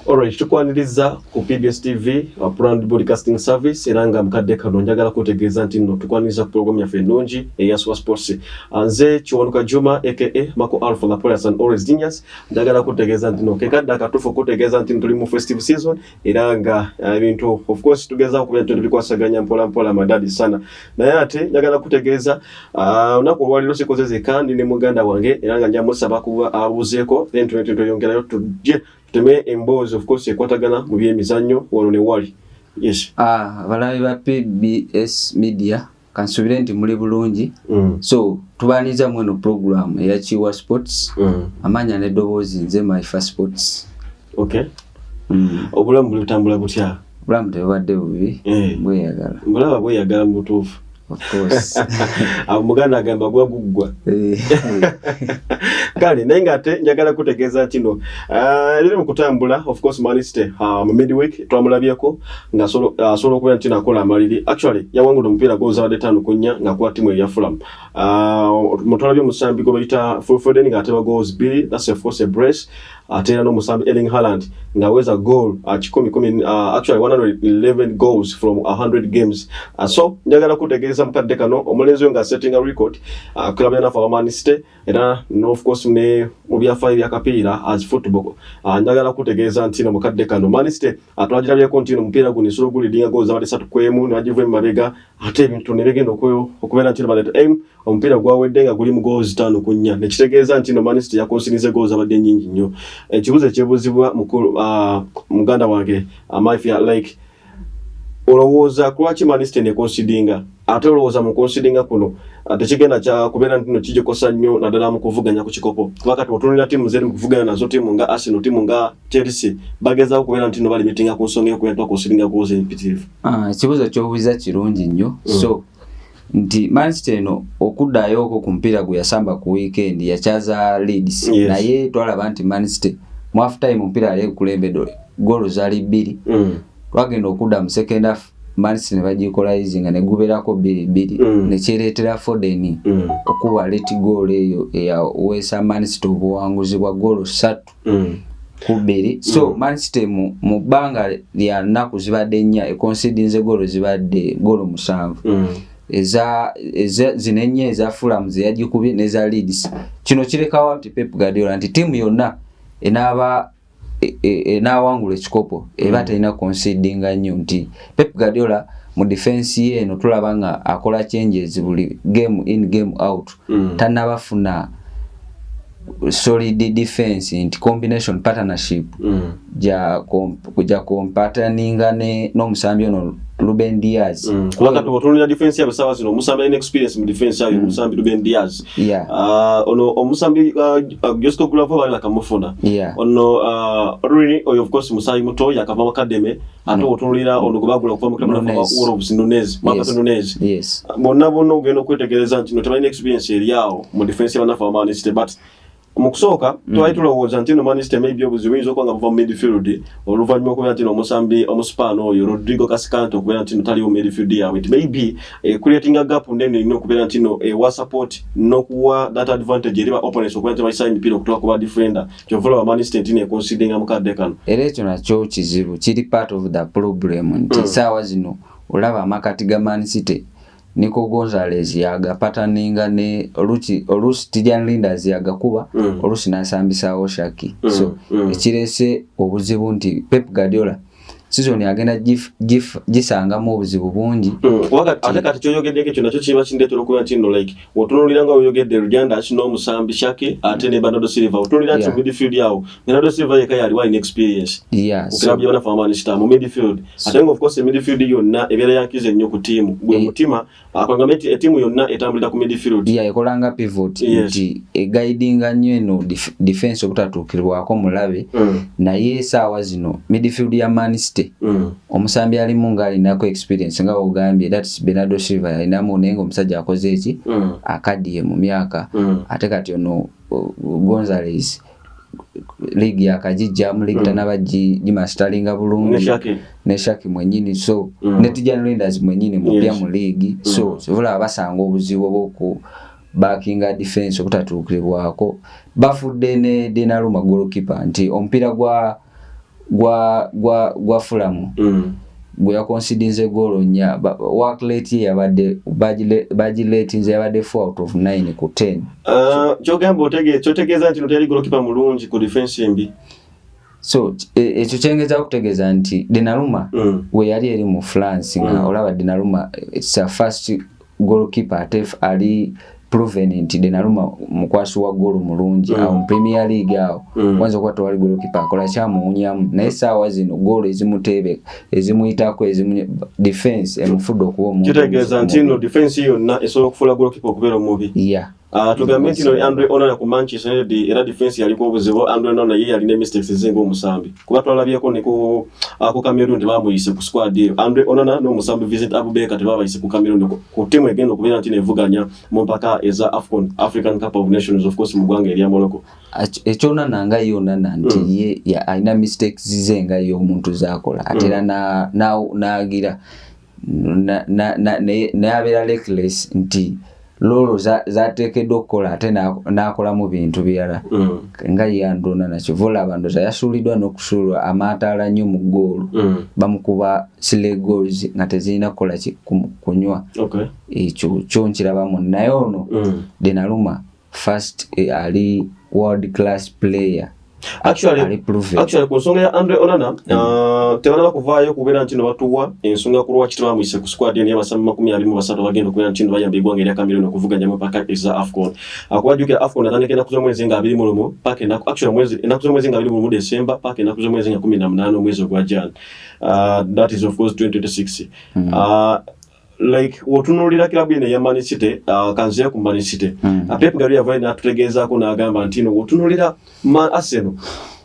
Alright, tukwaniriza ku PBS TV, Brand Broadcasting Service, era nga mukadde kano njagala kutegeeza nti nno tukwaniriza ku program yaffe ennungi eya Swa Sports. Nze Kiwanuka Juma aka Mako Alpha the Police and Always Genius. Njagala kutegeeza nti nno kekadde akatuufu kutegeeza nti tuli mu festive season, era nga ebintu of course tugezaako kubeera nti tubikwasaganya mpola mpola madadi sana. Naye ate njagala kutegeeza olunaku olwaleero sikoze zeka, ndi ne muganda wange, era nga nja musaba kuba abuuzeeko, then tweyongerayo tujje tuteme emboozi of course ekwatagana mu byemizannyo wano ne wali. Yes. Ah, abalabi ba PBS Media, kansubire nti muli bulungi. So tubaniriza mu eno program eya Kiwa Sports. Amanya n'eddoboozi nze Maifa Sports. Okay. Obulamu buli butambula butya? Obulamu tebubadde bubi. Eh. Bweyagala. Mbulaba bweyagala mu butuufu. Of course. Abo muganda agamba gwa guggwa. Eh. Kale naye ng'ate njagala kutegeeza nti no eri mu kutambula, of course Man City mu midweek twamulabyeko ng'asobola okubeera nti nakola amaliri. Actually yawangudde omupiira goals abadde 5-4 ng'akuba ttiimu eya Fulham. Mutwalabye omusambi gwe bayita Phil Foden ng'ateba goals bbiri, that's of course a brace. Ate era n'omusambi Erling Haaland ng'aweza goal kikumi kumi, actually 111 goals from 100 games. So njagala kutegeeza mukadde kano omulenzi oyo ng'asettinga record club yanafe aba Man City, era no of course ne mu byafaayo byakapiira as football. Njagala kutegeeza nti no mukadde kano Man City twagirabyeko nti no omupiira guno esobola oguleadinga goals abadde 3-1 ne bagiva emabega, ate ebintu ne bigenda okubeera nti no baleeta aim omupiira gwawedde nga guli mu goals 5-4, nekitegeeza nti no Man City yaconcedinze goals abadde nnyingi nnyo. Ekibuuzo ekyebuuzibwa mukulu, muganda wange Mafia, like olowooza lwaki Man City neconcedinga? Ate olowooza mu concedinga kuno tekigenda kya kubeera nti no kigikosa nnyo naddala mu kuvuganya ku kikopo? Kuba kati otunulira ttiimu zeri mu kuvuganya nazo, ttiimu nga Arsenal, ttiimu nga Chelsea, bagezaako kubeera nti no balimitinga ku nsonga y'okubeera nti baconcedinga goals empitirivu. Ah, ekibuuzo ky'obuuza kirungi nnyo. So nti Man City eno okuddayo okwo ku mupiira gwe yasamba ku weekend yakyaza Leeds. Naye twalaba nti Man City mu half time omupiira yali ekulembedde goolo zaali bbiri. Twagenda okudda mu second half, Man City ne bagiequalizinga ne gubeerako 2-2. Nekyereetera Foden okuba late goal eyo eyaweesa Man City obuwanguzi bwa goolo 3 ku 2. So Man City mu bbanga lya nnaku zibadde 4 econcedinze goolo zibadde goolo 7. Eza zino ennya eza Fulham zeyagikubye n'eza Leeds. Kino kirekawo nti Pep Guardiola nti ttiimu yonna enaaba enaawangula ekikopo eba terina concedinga nnyo, nti Pep Guardiola mu defense ye eno tulaba nga akola changes buli game in, game out. Tannabafuna solid defense nti combination partnership ja compataninga ne n'omusambi ono Ruben Diaz. Kuba kati otunulira defense yaabwe essaawa zino, omusambi alina experience mu defense yaabwe omusambi Ruben Diaz. Ono omusambi Josko Gvardiol bali bakamufuna. Ono Rodri oyo of course musayi muto yakava mu academy. Ate otunulira ono gwe bagula okuva mu club Nunes. Wolves, Nunes, Marcus Nunes. Bonna bonna ogenda okwetegereza nti no tebalina experience eri awo mu defense y'abanafu aba Man City. But mu kusooka twali tulowooza nti no Man City maybe obuzibu buyinza okuba nga buva mu midfield, oluvannyuma okubeera nti no omusambi omuspaano oyo Rodrigo Cascante okubeera nti no taliwo mu midfield yaabwe, nti maybe creating a gap nene erina okubeera nti no ewa support n'okuwa that advantage eri ba opponents okubeera nti bayisayo emipiira okutuuka ku ba defender. Kyova olaba Man City nti neconcedinga mu kadde kano. Era ekyo nakyo kizibu, kiri part of the problem nti saawa zino olaba amakati ga Man City, Nico Gonzalez yagapataninga ne oluusi Tijjani Reijnders yagakuba, oluusi n'asambisaawo Cherki. So ekireese obuzibu nti Pep Guardiola season agenda gisangamu obuzibu bungi. Kuba ate kati kyoyogeddeko ekyo nakyo kiba kindeetera okuba nti nno like otunuulira nga oyogedde Reijnders n'omusambi Cherki ate ne Bernardo Silva, otunuulira nti mu midfield awo Bernardo Silva yekka yaliwo alina experience ku club y'abanafu aba Man City mu midfield. Ate nga of course midfield yonna ebeera yankiza ennyo ku ttiimu gwe mutima akwagamba nti ettiimu yonna etambulira ku midfield. Yeah, ekolanga pivot nti eguidinga nnyo eno defense obutatuukirwako mulabe. Naye esaawa zino midfield ya Man City omusambi alimu ng'alinako experience nga wogambye, that's Bernardo Silva yalinamu, naye ng'omusajja akoze eki akaddiye mu myaka. Ate kati ono Gonzalez league yakagijjamu, league tanaba gimasteringa bulungi. Ne Cherki. Ne Cherki mwennyini, so ne Tijjani Reijnders mwennyini mupya mu league. So olaba basanga obuzibu obwoku backinga defense obutatuukibwako. Bafudde ne Donnarumma goalkeeper nti omupiira gwa gwa Fulham gwe yaconcedinze goolo 4, work rate ye yabadde bagiretinze yabadde 4 out of 9 ku 10. Kyogamba kyotegeeza nti no teyali goalkeeper mulungi ku defense embi. So ekyo kyengeza okutegeeza nti Donnarumma we yali eri mu France nga olaba Donnarumma, it's a first goalkeeper, ate ali proven nti Donnarumma mukwasi wa goolo mulungi awo mu Premier League awo wanza okuba tewali goalkeeper akola kyamuwunyamu, naye essaawa zino goolo ezimuteebe ezimuyitako ezimu defense emufudde okuba omuntu. Kitegeeza nti no defense yonna esobola okufuula goalkeeper okubeera omubi. Yeah. Tugambe nti no Andre Onana ku Manchester United era defense yaliko obuzibu. Andre Onana ye yalina mistakes ezinga omusambi, kuba twalabyeko ne ku Cameroon tebamuyise ku squad eyo. Andre Onana n'omusambi Vincent Aboubakar tebabayise ku Cameroon ku timu egenda okubeera nti nevuganya mu mpaka eza AFCON, African Cup of Nations, of course mu ggwanga erya Morocco. Ekyonana nga ye Onana nti ye alina mistakes ze nga ye omuntu zakola, ate era n'agira naye abeera reckless nti loolo zateekeddwa okukola ate n'akolamu bintu birala nga ye Andre Onana. Kyova olaba ndoza yasuuliddwa n'okusuulwa amaataala nnyo mu goolo, bamukuba sile goals nga tezirina kukola kunywa. Ekyo kyo nkirabamu, naye ono Donnarumma first ali world class player. Actually, ali proven. Actually, ku nsonga ya Andre Onana tebanaba kuvaayo kubeera nti no batuwa ensonga ku lwaki tebamuyise ku squad eno y'abasambi 23 bagenda okubeera nti no bayamba eggwanga erya Cameroon okuvuganya mu mpaka eza AFCON. Kuba jjukira AFCON atandika ennaku z'omwezi nga 21 paka ennaku, actually omwezi, ennaku z'omwezi nga 21 December paka ennaku z'omwezi nga 18 omwezi ogwa Jan. That is of course 2026. Like wotunuulira kilabu eno eya Man City, kanzire ku Man City. Pep Guardiola yavayo n'atutegeezaako n'agamba nti no wotunuulira Arsenal,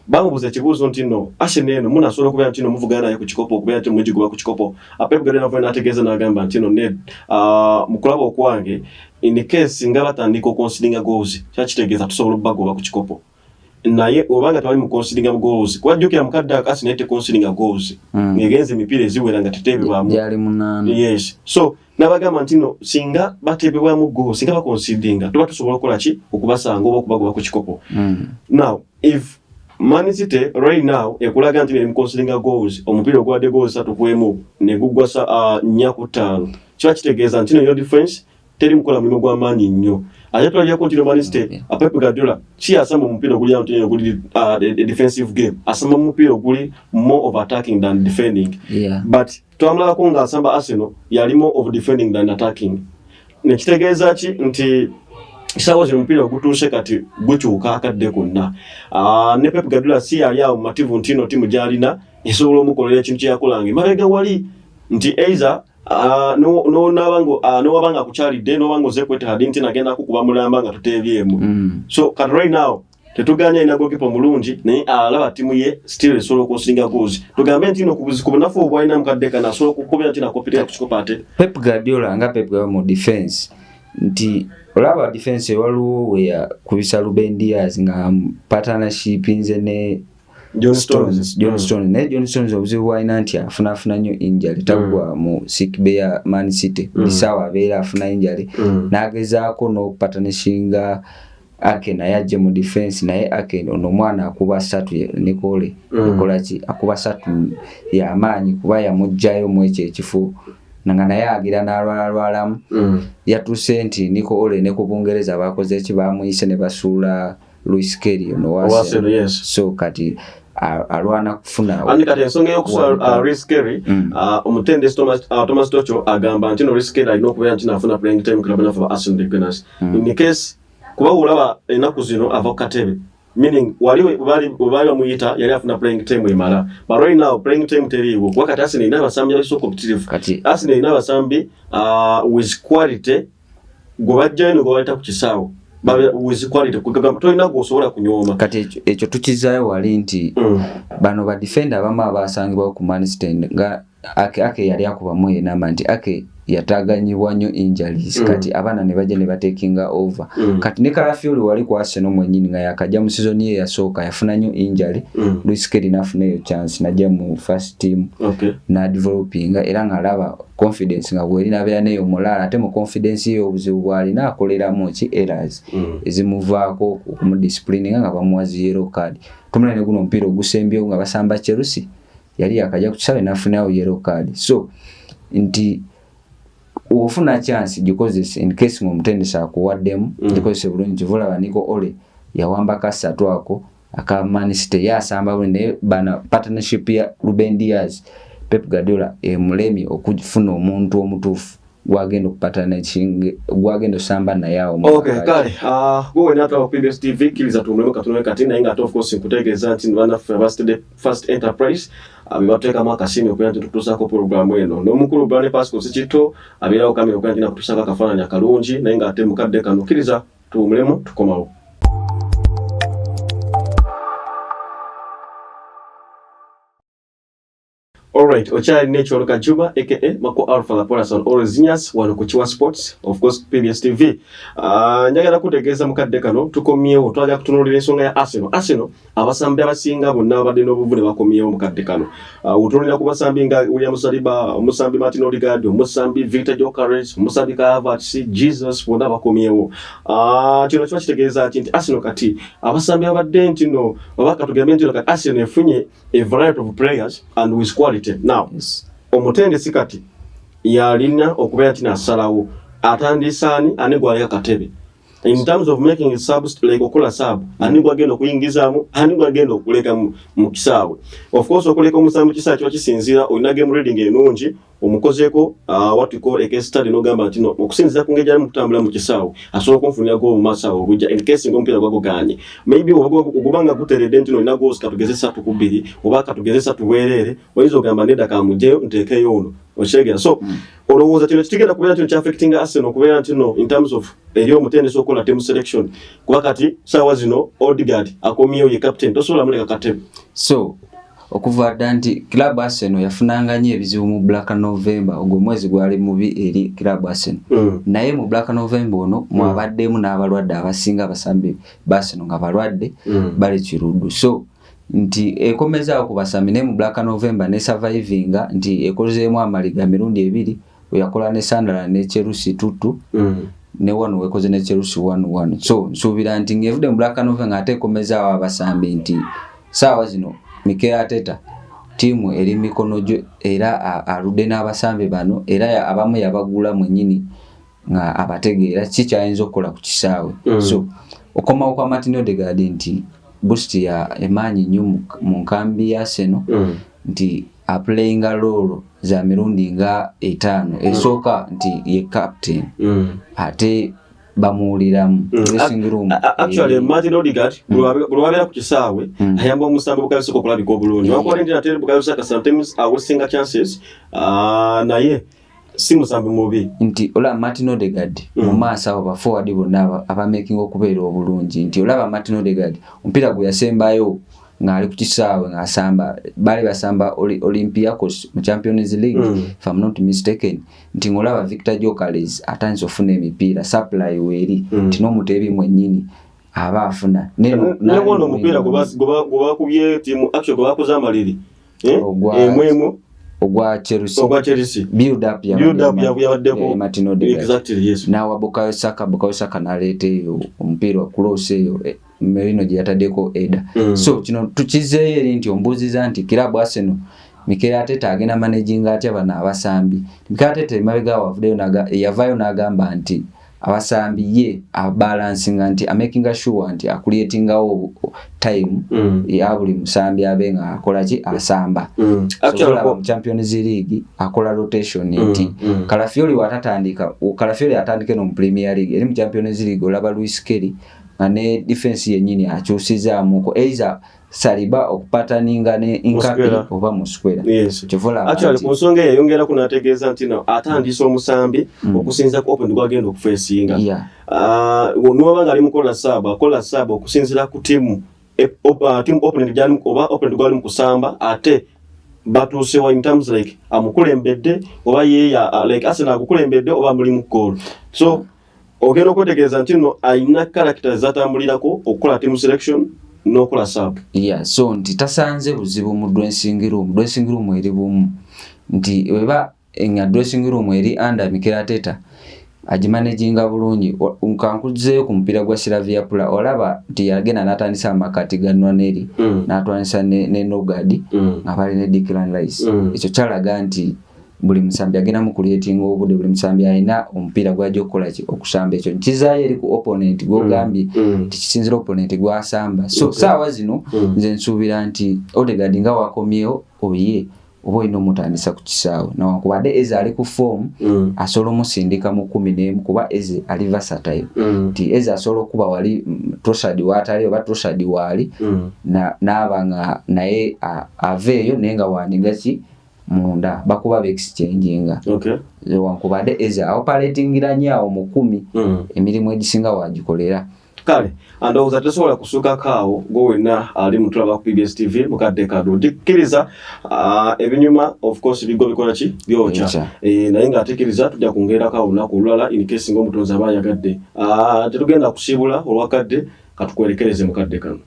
bamubuuza ekibuuzo nti no Arsenal eno munasobola okubeera nti no muvugana naye ku kikopo, okubeera nti mugiguba ku kikopo. Pep Guardiola yavayo n'ategeeza n'agamba nti no ne mu kulaba okwange, in case nga batandika oconcedinga goals, kyakitegeeza tusobola okubagoba ku kikopo, naye obanga tebali mu concedinga goals, kuba jjukira mukadde ako Arsenal teconcedinga goals ng'egenza emipiira eziwera nga teteebebwamu. Gyali 8. Yes, so nabagamba nti no singa bateebebwamu goal, singa baconcedinga, tuba tusobola okukola ki, okubasanga oba okubagoba ku kikopo. Now if Man City right now ekulaga nti eri mu concedinga goals, omupiira ogwadde goals 3 ku 1 ne guggwa 4 ku 5, kiba kitegeeza nti no yo defense teri mukola mulimu gw'amaanyi nnyo. Ate tulabyeko nti no Man City, Pep Guardiola si asamba omupiira oguli awo nti oguli a defensive game, asamba omupiira oguli more of attacking than defending. But twamulabako ng'asamba Arsenal, yali more of defending than attacking, nekitegeeza ki nti kisaawa zino omupiira ogutuuse kati gukyuka akadde konna. Ne Pep Guardiola si yali awo mumativu nti no tiimu gy'alina esobola omukolera ekintu kyeyakolanga emabega wali nti either nowaba nga akukyalidde, nowaba nga oze ku Etihad nti nagenda kukuba mulamba nga tuteebyemu. So kati right now tetuganya alina goalkeeper mulungi, naye alaba ttiimu ye still esobola okuconcedinga goals. Tugambe nti no ku bunafu obwalina mukadde kano asobola okukubira nti nakopitira ku kikopo ate. Pep Guardiola nga Pep Guardiola mu defense nti olaba defense waliwo we yakubisa Ruben Dias nga partnership nze ne John Stones, John Stones. Naye John Stones obuzibu bwalina nti afunaafuna nnyo injury, taggwa mu sick bay ya Man City, buli ssaawa abeera afuna injury. N'agezaako n'okupartnershinga Ake naye ajje mu defense, naye Ake ono omwana akuba 3 Nicole ekola ki, akuba 3 y'amaanyi kuba yamuggyayo mu ekyo ekifo nga naye agira n'alwalalwalamu. Yatuuse nti Nico O'Reilly ne ku Bungereza bakoze eki, bamuyise ne basuula Lewis Kelly ono wa Owa Arsenal. Arsenal, yes. So kati alwana kufuna Andi kati ensonga y'okusula World Cup. Lewis Kelly, omutendesi Thomas Tuchel agamba nti no Lewis Kelly alina okubeera nti naafuna playing time club naffe ba Arsenal the Gunners. In case kuba olaba ennaku zino ava ku katebe, meaning wali we baali bamuyita yali afuna playing time emala, but right now playing time teriiwo kuba kati Arsenal erina abasambi abasooka obutirivu. Kati Arsenal erina abasambi with quality gwe bajjayo ne gwe baleeta ku kisaawe with quality, kugamba tolina gw'osobola kunyooma. Kati ekyo tukizaayo wali nti bano ba defender abamu abasangibwawo ku Man City nga Ake yali akubamu enamba nti Ake yataganyibwa nnyo injuries. Kati abaana ne bajja ne batekinga over. Kati ne Calafiori wali ku Arsenal mwennyini nga yakajja mu season ye yasooka yafuna nnyo injury. Lewis-Skelly n'afuna eyo chance n'ajja mu first team, n'adevelopinga era ng'alaba confidence nga bweri n'abeera neyo mulaala, ate mu confidence ye obuzibu bw'alina akoleramu ki errors ezimuvaako okumudisciplininga nga bamuwa zi yellow card. Tumula ne guno omupiira ogusembyewo nga basamba Chelsea, yali yakajja ku kisaawe n'afunawo yellow card. So nti ofuna chance gikozese in case ng'omutendesi akuwaddemu, gikozese bulungi. Kivulaba Nico Ole yawamba kasatu ako aka Man City, yasamba bulungi, naye bana partnership ya Ruben Dias, Pep Guardiola emulemi okufuna omuntu omutuufu gwagenda okupatana gwagenda osamba naye awo. Okay, kale gwe wena atulaba ku PBS TV, kkiriza tuwummulemu katono kati, naye nga ate of course nkutegeeza nti bannaffe aba First Enterprise be batuteekamu akasiimi okubeera nti tutuusaako programu eno, n'omukulu Brian Pascal Sikitto abeerawo kamera okubeera nti nakutuusaako akafaananyi akalungi, naye ng'ate mukadde kano kkiriza tuwummulemu, tukomawo. Alright, okyalina ekyoluka Juma aka Mako Alpha the Polason always genius wano ku Kiwa Sports, of course PBS TV. Njagala kutegeeza mukadde kano tukomyewo, twagala kutunuulira ensonga ya Arsenal. Arsenal abasambi abasinga bonna babadde n'obuvune bakomyewo mukadde kano. Otunuulira ku basambi nga William Saliba, omusambi Martin Odegaard, omusambi Victor Gyökeres, omusambi Kai Havertz, Jesus, bonna bakomyewo. Kino kiba kitegeeza ki? Nti Arsenal kati abasambi abadde nti no oba katugambe nti no kati Arsenal efunye a variety of players and with quality. Now, omutendesi kati yalina okubeera nti nasalawo atandisa ani, ani gwaleka katebe in terms of making subs, like okola sub, ani gwagenda okuyingizaamu, ani gwagenda okuleka mu kisaawe. Of course okuleka omusambi mu kisaawe kiba kisinziira olina game reading enungi, omukozeeko what we call a case study, n'ogamba nti no okusinziira ku ngeri gyali mu kutambula mu kisaawe asobola okunfunira goal mu maaso awo ogujja in case ng'omupiira gwagugaanye. Maybe oguba nga guteredde nti no olina goals katugeze 3-2 oba katugeze 3 bwereere, oyinza ogamba nedda kamugyeyo nteekeyo ono, okitegeera? So olowooza kino kigenda kubeera kino kyaffectinga Arsenal okubeera nti no in terms of eri omutendesi okukola team selection, kuba kati saawa zino Odegaard akomyewo, ye captain, tosobola muleka katebe. So okuva dda nti club Arsenal yafunanga nnyo ebizibu mu Black November, ogwo omwezi gwali mubi eri club Arsenal. Naye mu Black November ono mwabaddemu n'abalwadde abasinga, abasambi ba Arsenal nga balwadde, bali kiruddu. So nti ekomezaawo ku basambi, naye mu Black November ne survivinga nti ekozeemu amaliga mirundi ebiri, weyakola ne Sunderland ne Chelsea 2-2, ne wano wekoze ne Chelsea 1-1. So nsuubira nti ng'evudde mu Black November ate ekomezaawo abasambi, nti saawa zino Mikel Arteta ttiimu eri mikono gyo, era aludde n'abasambi bano, era abamu yabagula mwennyini nga abategeera ki kyayinza okukola ku kisaawe. So okomawo kwa Martin Odegaard nti boost ya emaanyi nnyo mu nkambi ya Arsenal, nti aplayinga role za mirundi nga etaano. Esooka nti ye captain, ate bamuwuliramu dressing room. Actually Martin Odegaard buli wabeera ku kisaawe ayamba omusambi Bukayo Saka okulabika obulungi. Wakuba nti ate Bukayo Saka sometimes awasinga chances, naye si musambi mubi. Nti olaba Martin Odegaard mu maaso abo baforward bonna abamakinga okubeera obulungi, nti olaba Martin Odegaard omupiira gwe yasembayo ng'ali ku kisaawe ng'asamba, baali basamba Olympiacos mu Champions League, if I'm not mistaken, nti ng'olaba Victor Gyökeres atandise ofuna emipiira, supply weeri, nti n'omuteebi mwennyini aba afuna. Newona omupiira gwe bakubye tiimu, actually gwe bakoze amaliri emwemu ogwa Chelsea, ogwa Chelsea, build up ya build up yabaddeko Martin Odegaard, exactly, yes, nawa Bukayo Saka, Bukayo Saka n'aleeta eyo omupiira cross eyo Merino gye yataddeko eda. So kino tukizeeyo eri nti ombuuziza nti club Arsenal, Mikel Arteta agenda managinga atya bano abasambi? Mikel Arteta emabega awo avuddeyo yavaayo n'agamba nti abasambi ye abalansinga, nti amakinga sure nti acreatingawo time ya buli musambi abe nga akola ki, asamba. So, mu Champions League akola rotation, nti Calafiori watatandika, Calafiori atandike no mu Premier League, eri mu Champions League olaba Lewis-Skelly nga ne defense yennyini akyusizaamuko, either Saliba okupataninga ne Hincapie oba Mosquera. Yes. Actually ku nsonga eyo yayongerako n'ategeeza nti no atandisa omusambi okusinziira ku opponent gwagenda okufacinga. Niwaba nga ali mukola sub, akola sub okusinziira ku tiimu, team opponent gyali oba opponent gwali mu kusamba, ate Batuusewa in terms like amukulembedde oba yeya, like Arsenal agukulembedde oba mulimu goal. So ogenda okwetegereza nti nno alina character zatambulirako okukola team selection n'okola sub. Yeah, so nti tasanze buzibu mu dressing room. Dressing room eri bumu, nti weba nga dressing room eri under Mikel Arteta, agimanaginga bulungi. Kankuzeeyo ku mupiira gwa Slavia Prague, olaba nti yagenda n'atandisa amakati ga Nwaneri, n'atwandisa ne Norgaard, nga bali ne Declan Rice. Ekyo kyalaga nti buli musambi agenda mu creating obudde, buli musambi alina omupiira gwajja okukola ki, okusamba. Ekyo nkizaayo eri ku opponent gwogambye nti kisinzira opponent gwasamba. So saawa zino nze nsuubira nti Odegaard nga wakomyewo, oye oba olina omutandisa ku kisaawe, nawankubadde Eze ali ku form, asobola omusindika mu 11 kuba Eze ali versatile, nti Eze asobola okuba wali Trossard waatali oba Trossard waali, naaba nga naye aveeyo, naye nga waniga ki munda bakuba beexchanginga. Wankubadde Eze aoperatingira nnyo awo mu 10, emirimu egisinga wagikolera. Kale ndowooza tesobola kusukako awo. Gwe wenna ali mutulaba ku PBS TV mukadde kado, ndikkiriza ebinyuma, of course bigo bikola ki, byokya. Byokya. Naye ng'ateekiriza tujja kwongerako awo olunaku olulala in case ng'omutonzi aba ayagadde. Tetugenda kusiibula olwakadde, katukwerekereze mukadde kano.